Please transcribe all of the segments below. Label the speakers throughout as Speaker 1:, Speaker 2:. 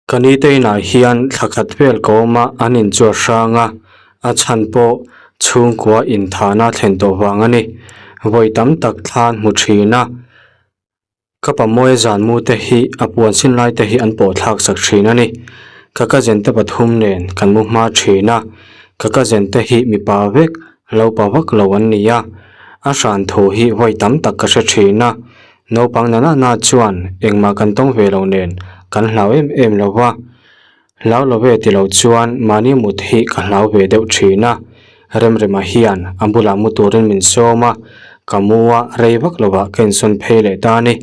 Speaker 1: Ka ni te inah hian thla khat vel ka awm a, an inchuar hrang a, a chhan pawh chhungkua inthahna thlen tawh vang a ni. Vawi tam tak thla an hmu thin a, ka pamawia zan mu te hi a puan sin lai te hi an pawh thlak sak thin a ni. Ka cousin te pathum nen kan mu hma thin a, ka cousin te hi mipa vek lo pa vak lo an ni a, a hran thu hi vawi tam tak ka hre thin a, Naupang na na na chuan engmah kan tawng ve lo nen kan hlau em em lo va, hlau lo ve ti lo chuan mahni mut hi ka hlau ve deuh thin a, Remrema hian a bulah mu turin min sawm a, ka mu a rei vak lovah ka insawn phei leh ta a ni.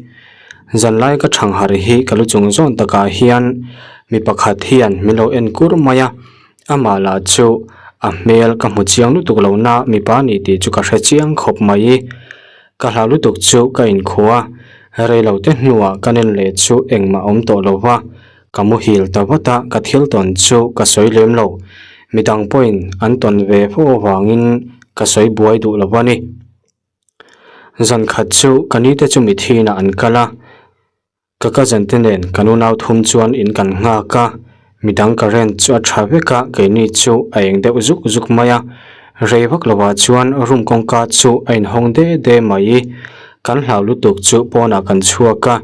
Speaker 1: Zanlai ka thangharh hi ka lu chung zawn takah hian mi pakhat hian min lo en kur mai a, amah lah chu a hmel ka hmu chiang lutuk lo na mipa ni tih chu ka hre chiang khawp mai. Ka hlau lutuk chu ka inkhua, rei lo te hnuah ka nen leh chu engmah awm tawh lo va, ka muhil ta vat a, ka thil tawn chu ka sawi lem lo. Midang pawhin an tawn ve fo avangin ka sawi buai duh lo a ni. Zan khat chu ka nite chu mithinah an kal a, Ka cousin te nen kan unau thum chuan in kan nghak a, midang current chu a tha vek a, keini chu a eng deuh zuk zuk mai a, rei vak lovah chuan room kawngka chu a inhawng de de mai, kan hlau lutuk chu pawnah kan chhuak a,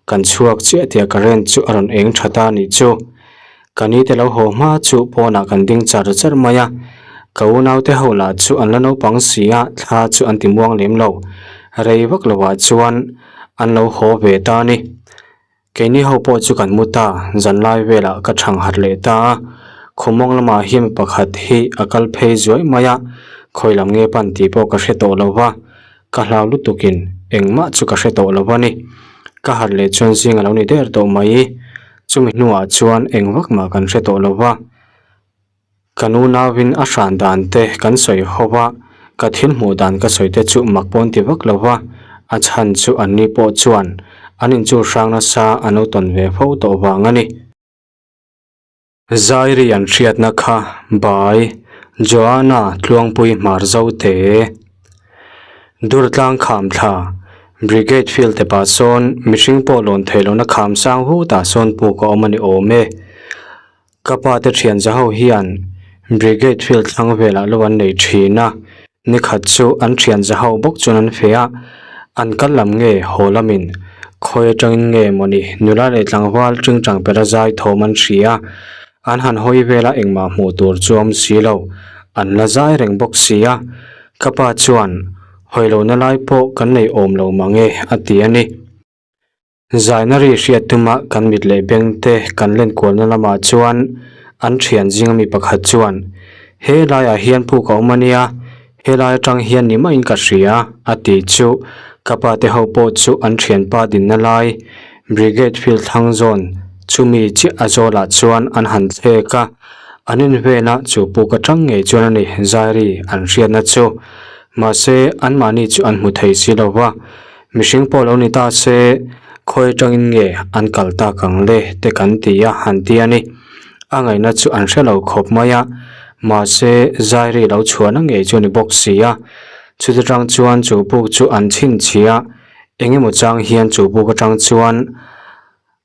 Speaker 1: kan chhuak chiah tia current chu a rawn eng tha ta nih chu. Ka ni te lo haw hma chu pawnah kan ding char char mai a, ka unau te ho lah chu an la naupang si a, thla chu an ti muang lem lo. Rei vak lovah chuan an lo haw ve ta a ni. Keini ho pawh chu kan mu ta, zanlai velah ka thang harh leh ta a, khawmawng lamah hian mi pakhat hi a kal phei zuai mai a, khawi lam nge pan tih pawh ka hre tawh lo va, ka hlau lutukin engmah chu ka hre tawh lo a ni. Ka harh leh chuan zing a lo ni der tawh mai. Chumi hnuah chuan eng vak mah kan hre tawh lo va, ka nu nauin a hran dan te kan sawi ho va, ka thil hmuh dan ka sawi te chu mak pawn ti vak lo va, a chhan chu anni pawh chuan an inchur hrang nasa an lo tawn ve fo tawh vang a ni. Zairi an hriatna kha Bai Joanna Tluangpui Hmar Zote Durtlang kham thla, Brigade field te pah sawn mihring pawh lawn theih lohna kham sang hutah sawn puk a awm a ni awm e. Ka pa te thian za ho hian Brigade field thlang velah lo an nei thin a, nikhat chu an thian za ho bawk chuan an feh a, an kal lam nge haw lamin khawi atangin nge mawni nula leh tlangval tingtang pera zai thawm an hria a, an han hawi vela engmah hmuh tur chu a awm si lo, an la zai reng bawk si a. Ka pa chuan, Hawi lohna lai pawh kan nei awm lo mang e, a ti a ni. Zaina ri hriat tuma kan mit leh beng te kan len kualna lamah chuan an thian zinga mi pakhat chuan, He laiah hian puk a awm a nia, he lai atang hian ni maiin ka hria, a ti chu ka pa te ho pawh chu an thianpa dinna lai Brigade field thlang zawn chumi chiah a zawlah chuan an han thlek a. An invenah chu puk atang ngei chuan a ni Zairi an hriatna chu. Mahse, anmahni chu an hmu thei si lo va, mihring pawh lo ni ta se, khawi atangin nge an kal tak ang le te kan ti a han ti a ni. A ngaihna chu an hre lo khawp mai a, mahse Zairi lo chhuahna ngei chu a ni bawk si a. Chuti tang chuan chu puk chu an chhinchhiah engemaw chang hian chu puk atang chuan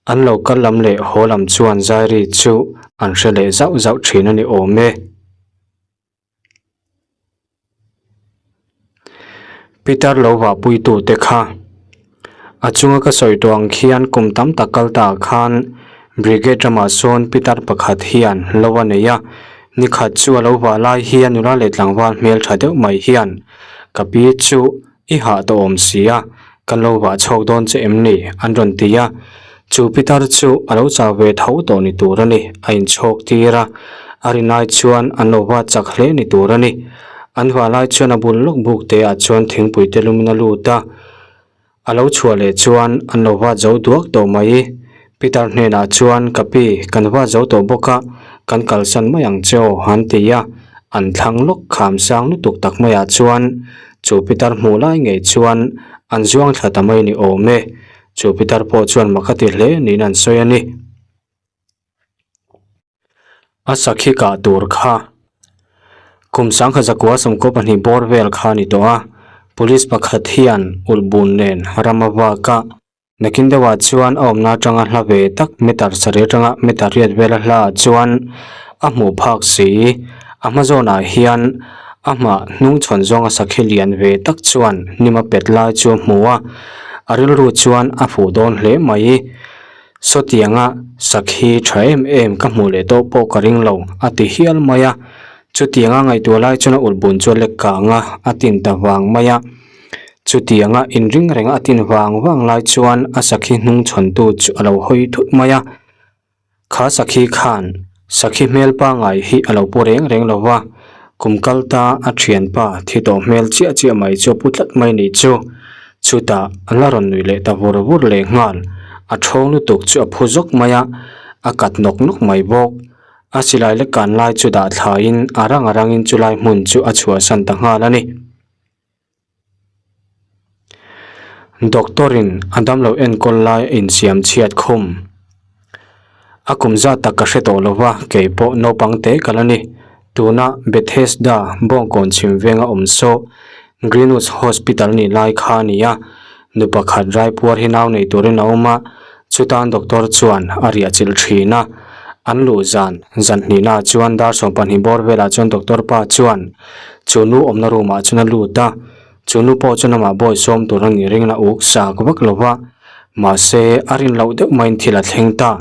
Speaker 1: An lo kal lam leh haw lam chuan Zairi chu an hre leh zauh zauh thin a ni awm e. Peter lo vahpuitu te kha a chunga ka sawi tawh ang khian kum tam tak kal ta ah khan Brigade ramah sawn Peter pakhat hian lo a nei a, nikhat chu a lo vah lai hian nula leh tlangval hmeltha deuh mai hian ka pi chu I hah tawh awm si a, kan lo vah chhawk dawn che em ni? an rawn ti a. Chu pitar chu a lo chau ve tho tawh ni tur a ni, a inchhawk tir a. A rinai chuan an lo va chak hle ni tur a ni. An vah lai chuan a bul lawk buk te ah chuan thingpui te lumin a lut a. A lo chhuah leh chuan an lo va zo duak tawh mai. Pitar hnenah chuan, Ka pi, kan va zo tawh bawk a, kan kalsan mai ang che aw, an ti a. An thlang lawk kham sang lutuk tak maiah chuan Chu pitar hmuh lai ngei chuan an zuang thla ta mai ni awm e. Chu pitar pawh chuan mak a ti hle niin an sawi a ni. A sakhi kah tur kha kum sangkhat zakua sawmkaw pahnih bawr vel kha a ni tawh a. Police pakhat hian ulh bun nen ram a vak a. Nakin deuhah chuan a awmna atanga hla ve tak meter sarih atanga meter riat vela hla ah chuan a hmuh phak si. A hma zawnah hian a hmah hnung chhawn zawnga sakhi lian ve tak chuan hnim a pet lai chu a hmu a, a rilru chuan a fuh dawn hle mai. Sawtianga sakhi tha em em ka hmuh leh tawh pawh ka ring lo a ti hial mai a. Chutianga ngaihtuah lai chuan a ulhbun chu a lek kang a, a tin ta vang mai a. Chutianga inring reng a tin vang vang lai chuan a sakhi hnung chhawntu chu a lo hawi thut mai a. Kha sakhi khan sakhi hmel pangngai hi a lo pu reng reng lo va, kum kal ta a thianpa thi tawh hmel chiah chiah mai chu a pu tlat mai nih chu. Chutah a la rawn nui leh ta vur vur leh nghal, a thawng lutuk chu a phu zawk mai a, a kat nawk nawk mai bawk. A silai lek kan lai chu dah thlaiin a rang a rangin chulai hmun chu a chhuahsan ta nghal a ni. Doctor in a damlo enkawl lai a insiam chhiat khum. A kum zat tak ka hre tawh lo va, kei pawh naupang te ka la ni. Tuna Bethesda Bawngkawn chhim venga awm saw Greenwoods Hospital nih lai kha a ni a, nu pakhat raipuar hi nau nei turin a awm a, chutan doctor chuan a riah chilh thin a. An luh zan, zan hnihnaah chuan dar 12 bawr velah chuan doctor pa chuan Chu nu awmna room ah chuan a lut a, chu nu pawh chuan amah bawi sawm tur a nih ringin a uk sak vak lo va, mahse a rin loh deuh maiin thil a thleng ta.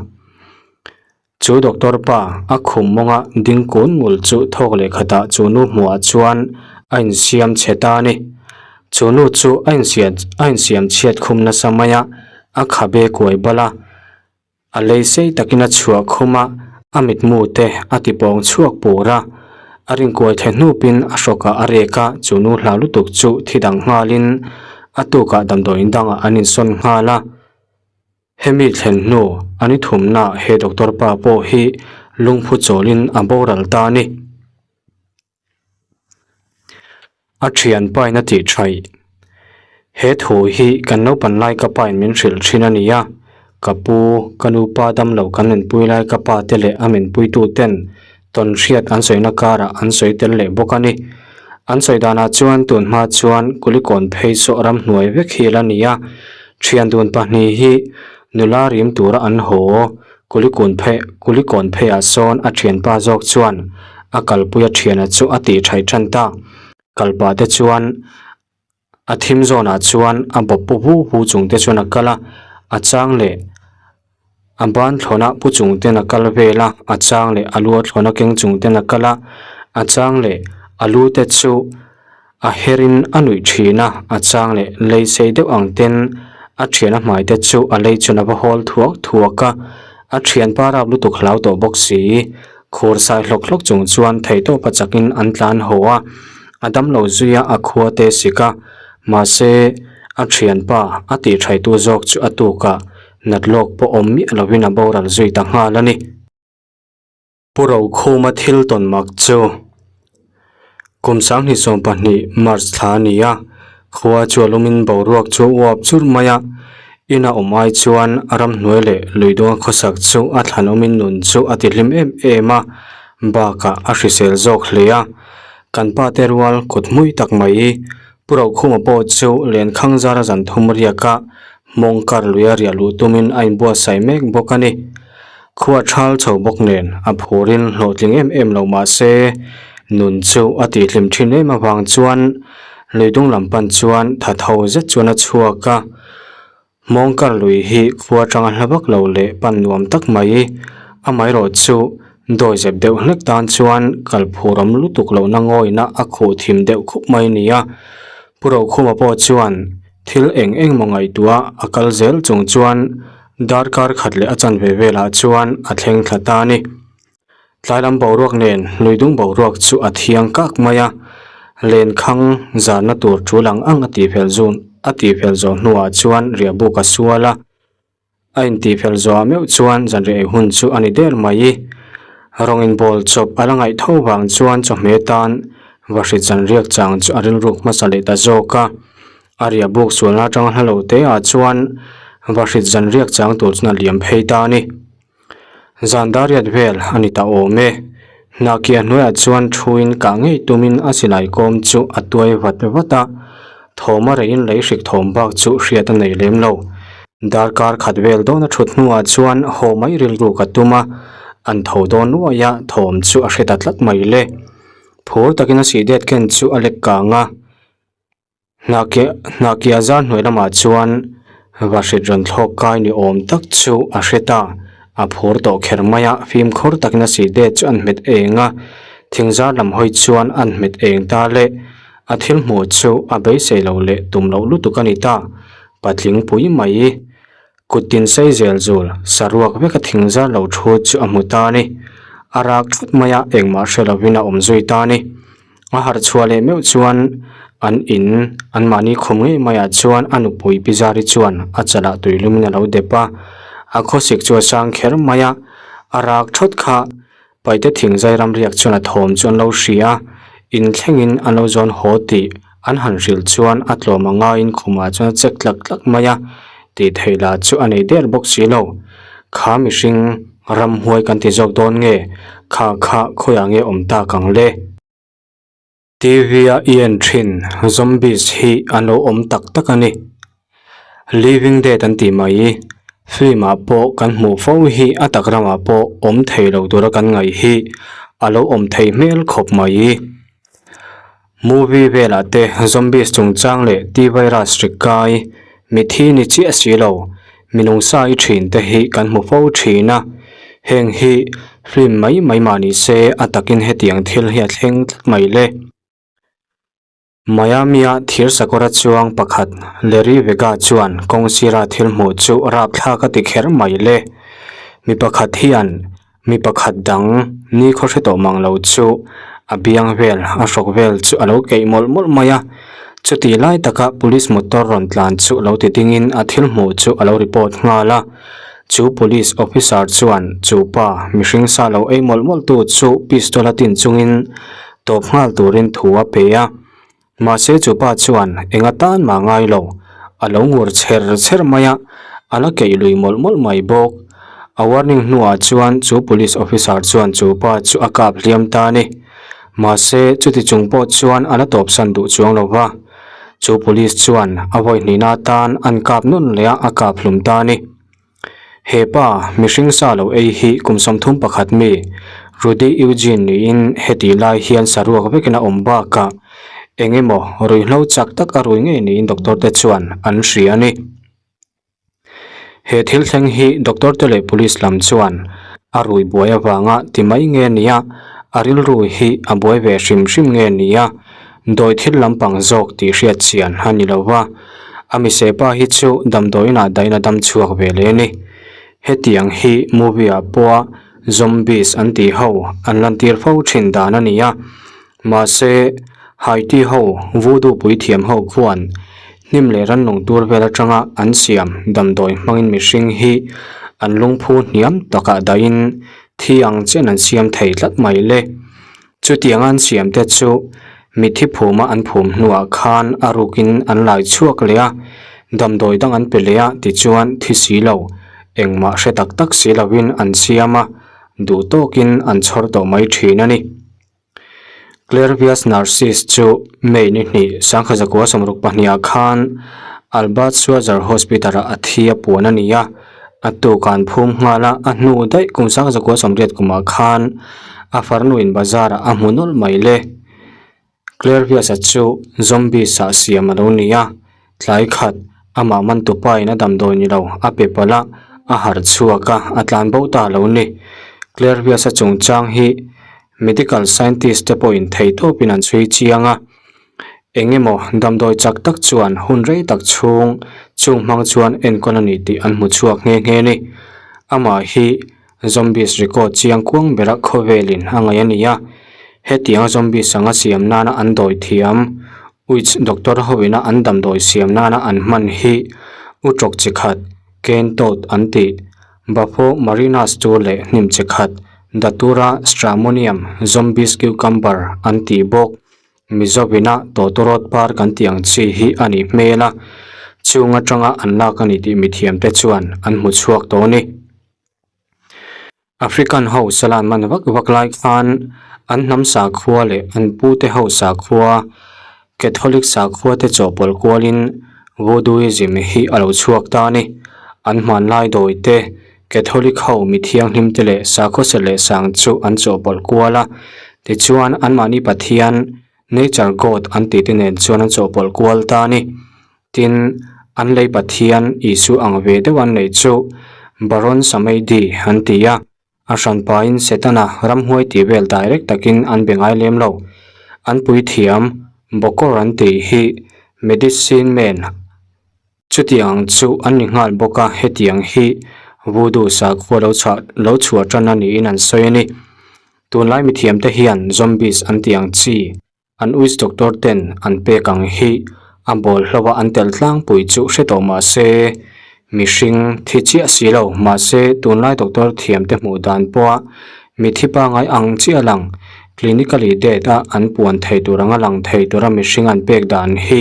Speaker 1: Chu doctor pa a khum mawnga ding kun ngul chu thawk leh khatah chu nu hmuhah chuan a insiam chhe ta a ni. Chu nu chu a insiam a insiam chhiat khum nasa mai a, a khabe kuai bal a. A lei sei takin a chhuah khum a, a mitmu te a ti pawng chhuak pur a. A rinkuai the hnupin a hrawkah a rek a, chu nu hlau lutuk chu thi dang nghalin a tukah damdawiin dangah an insawn nghal a. Hemi thlen hnu a ni thumnaah he doctor pa pawh hi lungphu chawlin a boral ta a ni. A thianpain a tih thaih. He thu hi kan naupan lai ka pain min hrilh thin a ni a, ka pu, ka nupa damlo kan menpui lai ka pa te leh a menpuitu ten tawn hriat an sawina karah an sawi tel leh bawk a ni. An sawi danah chuan tun hma chuan Kulikawn phei saw ramhnuai vek hi la ni a, thian dun pahnih hi nula rim tura an haw Kulikun phei Kulikawn pheiah sawn a thianpa zawk chuan a kalpui a thiana chu a tih thaih tan ta. Kalpah te chuan a thim zawnah chuan a bawp pu hu hu chung te chuan a kal a, a chang leh a ban thlawna pu chung ten a kal vel a, a chang leh a lu a thlawna keng chung ten a kal a, a chang leh a lu te chu A herin a nuih thin a, a chang leh lei sei deuh ang ten a thian a hmai te chu a lei chuan a va hawl thuak thuak a, a thianpa rap lutuk hlau tawh bawk si. Khur sai hlawk hlawk chung chuan theihtawp a chakin an tlan haw a, a damlo zui a a khua te sik a, mahse a thianpa a tihthaitu zawk chu a tukah nat lawk pawh awm miah lovin a boral zui ta nghal a ni. Pu Rokhuma thil tawn mak chu kum 2020 March thla a ni a, khua chu a lumin boruak chu a uap chur mai a, ina awm ai chuan ramhnuai leh luidunga khawsak chu a thlanawmin nun chu a tihlim em em a, bakah a hrisel zawk hle a, kan pa te rual kut hmui tak mai Pu Rokhuma pawh chu lenkhang zara zan thum riak a, Hmawng kar luia riah luh tumin a inbuatsaih mek bawk a ni. Khua thal chho bawk nen a phurin hlawhtling em em lo mah se, nun chu a tihhlim thin em avang chuan lui dung lam pan chuan tha tho zet chuan a chhuak a. Hmawng kar lui hi khua atanga hla vak lo leh pan nuam tak mai. Amaherawh chu dawi zep deuh hlek tan chuan kal phur awm lutuk lohna ngawihna a khuh thim deuh khup mai a ni a. Pu Rokhuma pawh chuan Thil eng eng maw ngaihtuah a kal zel chung chuan darkar khat leh a chanve velah chuan a thleng thla ta a ni. Tlai lam boruak nen luidung boruak chu a thiang kak mai a, lenkhang zarna tur tul ang ang a tihfel zun a tihfel zawh hnuah chuan riahbuk a sual a. A intihfel zawh meuh chuan zanriah ei hun chu a ni der mai. Rawng inbawl chawp a la ngaih tho vang chuan chawhmeh tan vahrit zanriak chang chu a rilruk hmasa leh ta zawk a. A riah buk sualna atanga hla lo te ah chuan vahrit zanriak chang tur chuan a liam phei ta a ni. Zan dariat vel a ni ta awm e. Hnahkiah hnuaiah chuan thuin kah ngei tumin a silai kawm chu a tuai vat vat a. Thawm a reihin lei hrik thawm bak chu hriat a nei lem lo. Darkar khat vel dawn a thut hnuah chuan haw mai rilru ka tum a, an tho dawn nuai a, thawm chu a hre ta tlat mai le. Phur takin a sih det ken chu a lek kang a, hnahkiah zar hnuai lamah chuan vahrit rawn thlawk kai ni awm tak chu a hre ta. A phur tawh kher mai a, fimkhur takin a sih det chu an hmet eng a, thingzar lam hawi chuan an hmet eng ta le. A thil hmuh chu a beisei lo leh tum loh lutuk a ni ta. Patling pui mai kut tin sei zel zul saruak veka thing zar lo thu chu a hmu ta a ni. A rak thut mai a, engmah hre lovin a awm zui ta a ni. A harh chhuah leh meuh chuan an in anmahni khum ngei maiah chuan a nupui Pi Zari chuan a chalah tuilumin a lo dep a, a khawsik chu a sang kher mai a, a rak thawt kha Paite thingzai ramriak chuan a thawm chu an lo hria a, in thlengin an lo zawn haw tih an han hrilh chuan a tlawm a ngaiin khumah chuan a chek tlak tlak mai a, tih theih lah chu a nei der bawk si lo. Kha mihring ramhuai kan ti zawk dawn nge? Kha kha khawiah nge awm tak ang le? TV a i en thin zombies hi an lo awm tak tak a ni. Living dead an tih mai film ah pawh kan hmuh fo hi a tak ramah pawh awm thei lo tura kan ngaih hi a lo awm thei hmel khawp mai. Movie velah te zombies chungchang leh T-virus hri kai mithi ni chiah si lo Minung sa i thin te hi kan hmu fo thin a, heng hi film mai mai mah ni se a takin hetiang thil hi a thleng tlat mai le. Miami-a thir sakawra chuang pakhat Larry Vega chuan kawng sira thil hmuh chu rapthlak a ti kher mai le. Mi pakhat hian Mi pakhat dang ni khaw hre tawh mang lo chu a biang vel a hrawk vel chu a lo keih mawlh mawlh mai a, chutih lai taka police motor rawn tlan chu lo ti dingin a thil hmuh chu a lo report nghal a, chu police officer chuan chu pa mihring sa lo ei mawlh mawlh tu chu pistol a tin chungin tawp nghal turin thu a pe a. Mahse chu pa chuan eng atan mah ngai lo, a lo ngur chher chher mai a, a la keih lui mawlh mawlh mai bawk. A warning hnuah chuan chu police officer chuan chu pa chu a kap hliam ta a ni. Mahse chuti chung pawh chuan a la tawpsan duh chuang lo va, chu police chuan a vawi hnihna atan an kap nawn leh a, a kap hlum ta a ni. He pa, mihring sa lo ei hi kum 31 mi, Rudy Eugene niin hetih lai hian saruak vekin a awm bakah eng emaw ruihhlo chak tak a rui ngei niin doctor te chuan an hria a ni. He thil thleng hi doctor te leh police lam chuan a rui buai avanga ti mai nge nia, a rilru hi a buai ve hrim hrim nge nia, Dawi thil lampang zawk tih hriat chian a ni lo va, a misepa hi chu damdawiinah dahin a dam chhuak ve leh a ni. Hetiang hi movie ah pawha zombies an tih ho an lantir fo thin dan a ni a, mahse Haiti ho voodoo puithiam ho khuan hnim leh rannung tur vel atanga an siam damdawi hmangin mihring hi an lungphu hniam takah dahin thi ang chian an siam thei tlat mai le. Chutiang an siam te chu mithi phuma an phum hnuah khan a rukin an lai chhuak leh a, damdawi dang an pe leh a tichuan thi si lo, engmah hre tak tak si lovin an siam a, duh tawkin an chhawr tawh mai thin a ni. Clairvius Narcisse chu May ni hnih sangkha zakua 62 ah khan Albert Schweitzer Hospital-ah a thi a puan a ni a, A tuk an phum nghal a, a hnu daih kum sang zakua 80 kumah khan a farnuin bazar ah a hmu nawlh mai le. Clairvius-a chu zombie sah siam a lo ni a, tlai khat amah man tupa in a damdawi ni lo a pe palh a, a harh chhuak a, a tlan bo ta a lo ni. Clairvius-a chungchang hi medical scientist te pawhin theihtawpin an chhui chiang a. Eng emaw damdawi chak tak chuan hun rei tak chhung chung hmang chuan enkawl a ni tih an hmu chhuak nghe nghe a ni. Amah hi zombies record chiang kuang bera khawvelin a ngaih a ni a, hetianga zombies anga siam nana an dawi thiam, witch doctor hoina an damdawi siam nana an hman hi utrawk chi khat, cane toad an tih, Bapho Marinas chu leh hnim chi khat, Datura stramonium, zombies cucumber an tih bawk. Mizovina tawtawrawt par kan tih ang chi hi a nih hmel a, chung atanga an lak a ni tih mithiamte chuan an hmu chhuak tawh a ni. African ho salan man vak vak lai khan an hnam sakhua leh an pute ho sakhua, Catholic sakhua te chawhpawlh kualin Voodooism hi a lo chhuak ta a ni. An hmanlai dawi te, Catholic ho mi thianghlim te leh sakhaw se leh sang chu an chawhpawlh kual a. Tichuan, anmahni Pathian, Nature God an tih te nen chuan an chawhpawlh kual ta a ni. Tin, an lei Pathian Isu ang ve deuh an neih chu Baron Samedi an ti a. A hranpain Setana ramhuai tih vel direct takin an be ngai lem lo. An puithiam Bokor an tih hi Medicine Man chutiang chu an ni nghal bawk a, hetiang hi Voodoo sakhua lo chhuah lo chhuah tan a niin an sawi a ni. Tunlai mithiamte hian Zombies an tih ang chi An uis doctor ten an pek ang hi a bawl hlo a an tel tlangpui chu hre tawh mah se mihring thi chiah si lo mahse tunlai doctor thiam te hmuh dan pawha mithi pangai ang chiah lang clinically dead a an puan thei tur anga lang thei tura mihring an pek dan hi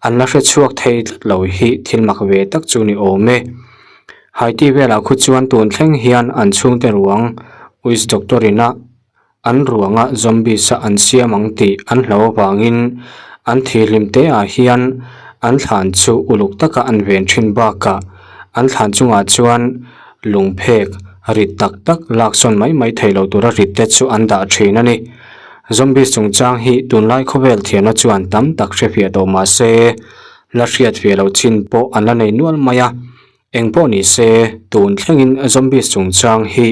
Speaker 1: an la hre chhuak thei tlat lo hi thil mak ve tak chu ni awm e. Haiti velah khu chuan tun thleng hian an chhungte ruang uis doctor ina An ruanga zombies a an siam ang tih an hlo avangin an thihlim te ah hian an thlan chu uluk taka an ven thin bakah an thlan chungah chuan lungphek rit tak tak lak sawn mai mai thei lo tura rit te chu an dah thin a ni. Zombies chungchang hi tunlai khawvel thiamna chuan tam tak hrefiah tawh mahse la hriatfiah loh chin pawh an la nei nual mai a. Eng pawh ni se, tun thlengin zombies chungchang hi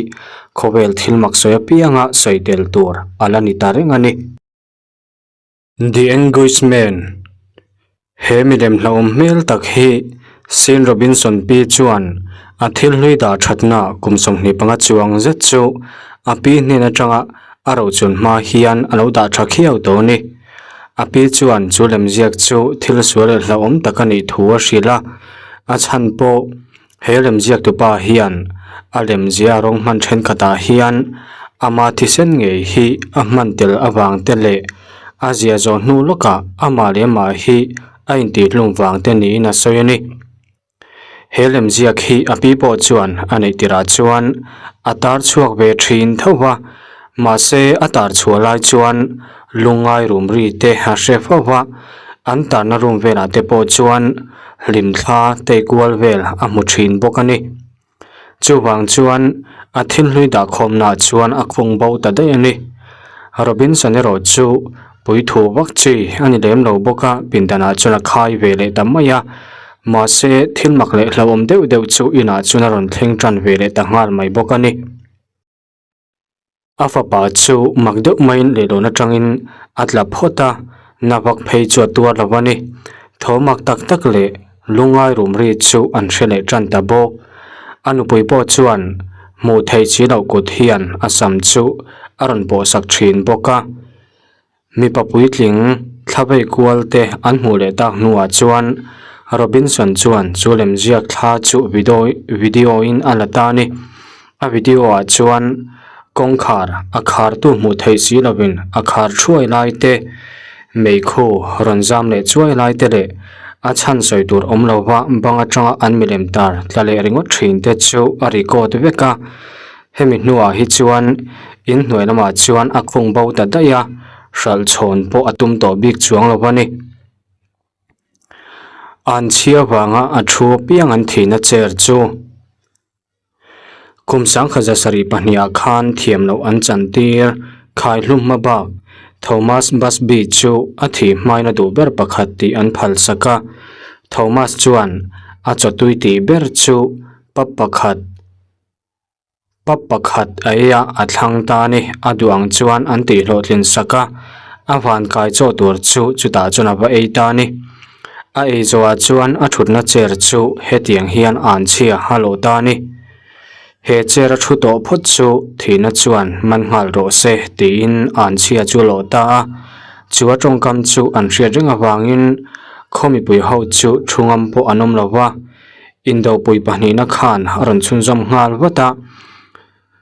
Speaker 1: khawvel thil mak sawi apianga sawi tel tur a la ni ta reng a ni. The Anguish Man, He milem hlauhawm hmel tak hi Sean Robinson pi chuan a thil hlui dah thatna kum 25 chuang zet chu a pi hnen atanga a rochun hma hian a lo dah tha khiau tawh a ni. A pi chuan chu lemziak chu thil sual leh hlauhawm tak a nih thu a hrilh a, a chhan pawh he lemziak tupa hian a lemzia rawng hman thenkhatah hian ama thisen ngei hi a hman tel avang te leh a zia zawh hnu lawkah amah leh amah hi a intihhlum vang te niin a sawi a ni. He lemziak hi a pi pawh chuan a neih tirah chuan a tar chhuak ve thin tho va, mahse a tar chhuah lai chuan lungngai rum ri te a hre fo va, an tarna room velah te pawh chuan hlimthla tei kual vel a hmu thin bawk a ni. Chuvang chuan a thil hlui dahkhawmnaah chuan a khung bo ta daih a ni. Robinson erawh chu puithu vak chi a ni lem lo bawk a, pindanah chuan a khai ve leh ta mai a. Mahse, thil mak leh hlauhawm deuh deuh chu inah chuan a rawn thleng tan ve leh ta nghal mai bawk a ni. A fapa chu mak deuh maiin leihlawn atangin a tla phawt a, na vak phei chu a tuar lo a ni. Tho mak tak tak leh lungngai rum ri chu an hre leh tan ta bawk. A nupui pawh chuan hmuh theih chi loh kut hian a sam chu a rawn pawhsak thin bawk a. Mipa puitling thla vei kual te an hmuh leh tak hnuah chuan Robinson chuan chu lemziak thla chu video video in a la ta a ni. A video ah chuan kawngkhar a khartu hmuh theih si lovin a khar thuai lai te, meikhu rawn zam leh chuai lai te leh a chhan sawi tur awm lova bang atanga an milem tar tla leh ringawt thin te chu a record vek a. Hemi hnuah hi chuan inhnuai lamah chuan a khung bo ta daih a, hralh chhawn pawh a tum tawh bik chuang lo a ni. An chhia vanga a thu apiang an thihna chair chu kum sangkhat za sarih pahniha khan thiam loh an chantir khai hlum hma bak Thomas Busby chu a thih hmain a duh ber pakhat tih an phal sak a, Thomas chuan a chawtui tih ber chu pub pakhat Pub pakhat a ei a, a thlang ta a ni. A duh ang chuan an tih hlawhtlin sak a, a van kai chaw tur chu chutah chuan a va ei ta a ni. A ei zawhah chuan a thutna chair chu hetiang hian an chhia a lawh ta a ni. He chair a thu tawh phawt chu thihna chuan man nghal rawh se tiin an chhia chu a lawh ta a. Chu a tawngkam chu an hriat reng avangin khaw mipui ho chu thu ngam pawh an awm lo va. Indopui pahnihna khan a rawn chhunzawm nghal vat a,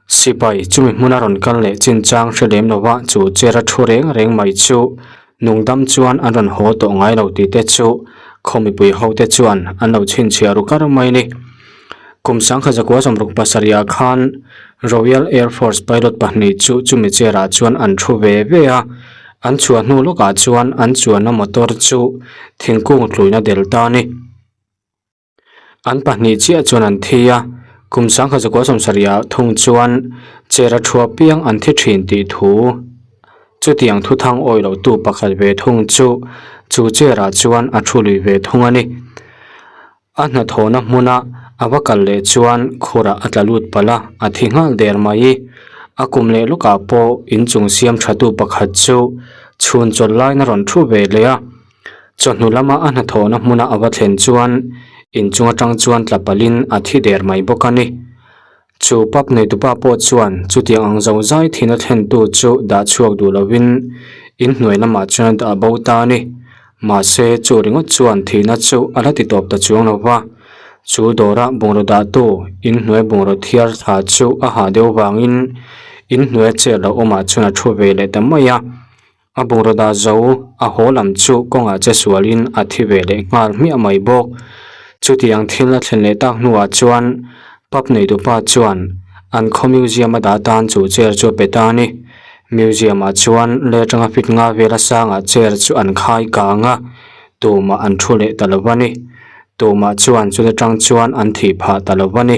Speaker 1: sipai chumi hmuna rawn kal leh chinchang hre lem lova chu chair a thu reng reng mai chu nungdam chuan an rawn haw tawh ngai lo tih te chu khaw mipui ho te chuan an lo chhinchhiah ru kar mai a ni. Kum sangkhat zakua sawmruk pasarihah khan Royal Air Force pilot pahnih chu chumi chair ah chuan an thu ve ve a, an chhuah hnu lawkah chuan an chuanna motor chu thingkung tluina del ta a ni. An pahnih chiah chuan an thi a, kum sangkhat zakua sawmsarih ah thung chuan chair a thu apiang an thi thin tih thu chutiang thuthang awi lo tu pakhat ve thung chu chu chair ah chuan a thu lui ve thung a ni. A hnathawhna hmuna a va kal leh chuan khurah a tla lut palh a, a thi nghal der mai. A kum leh lawkah pawh inchung siam thatu pakhat chu chhun chawlh lain a rawn thu ve leh a. Chawhnu lama a hnathawhna hmuna a va thlen chuan inchung atang chuan tla palhin a thi der mai bawk a ni. Chu pub neitupa pawh chuan chutiang ang zo zai thina thlentu chu dah chhuak duh lovin inhnuai lamah chuan a dah bo ta a ni. Mahse, chu ringawt chuan thihna chu a la ti tawp ta chuang lo va. Chu dawra bungraw dahtu inhnuai bungraw thiar thla chu a hah deuh vangin inhnuaia chair lo awmah chuan a thu ve leh ta mai a. A bungraw dah zo a haw lam chu kawngah che sualin a thi ve leh nghal hmiah mai bawk. Chutiang thil a thlen leh tak hnuah chuan pub neitupa chuan an khaw museum a dah tan chu chair chu a pe ta a ni. Museum ah chuan lei atanga feet nga vela sangah chair chu an khai kang a, tumah an thu leh ta lo a ni. Tumah chuan chuta tang chuan an thih phah ta lo a ni.